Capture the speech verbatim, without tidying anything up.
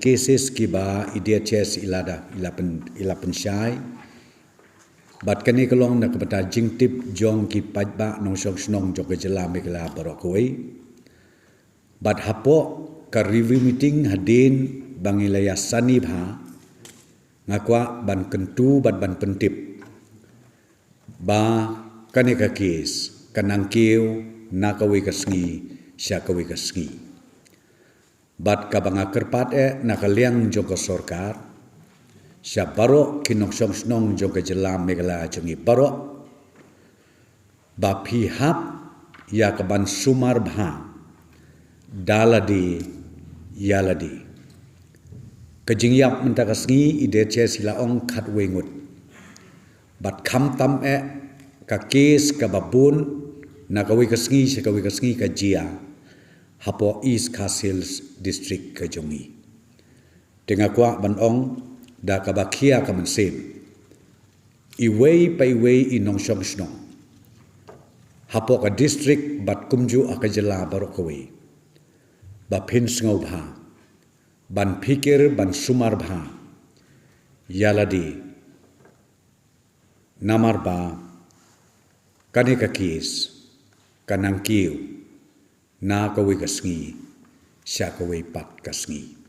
cases kiba i DHS i la da, i la pyn, i la pynshai. Bad kane ka long na ka bynta jingtip jong ki paidbah nongshong shnong jong ka jylla Meghalaya baroh kawei. Bad hapoh ka review meeting hadien ba ngi la ïa sani bha, nga kwah ban kyntu bad ban pyntip ba kane ka case ka nang kiew na kawei ka sngi sha kawei ka sngi. Bad kaba nga kyrpad eh na ka liang jong ka sorkar sha baroh ki nongshong shnong jong ka jylla Meghalaya jong ngi baroh, ba phi hap ïa ka ban sumar bha da lade ïa lade. Ka jingïap mynta ka sngi i DHS i la ong khatwei ngut. Bad khamtam eh ka case kaba bun na kawei ka sngi sha kawei ka sngi ka jia hapoh East Khasi Hills District ka jong ngi. Te nga kwah ban ong da kaba khia ka mynsiem, iwei pa iwei i nongshong shnong hapoh ka district bad kumjuh ha ka jylla baroh kawei, ba phin sngewbha ban phikir ban sumar bha ïa lade, namar ba kane ka case ka nang kiew na kawei ka sngi sha kawei pat ka sngi.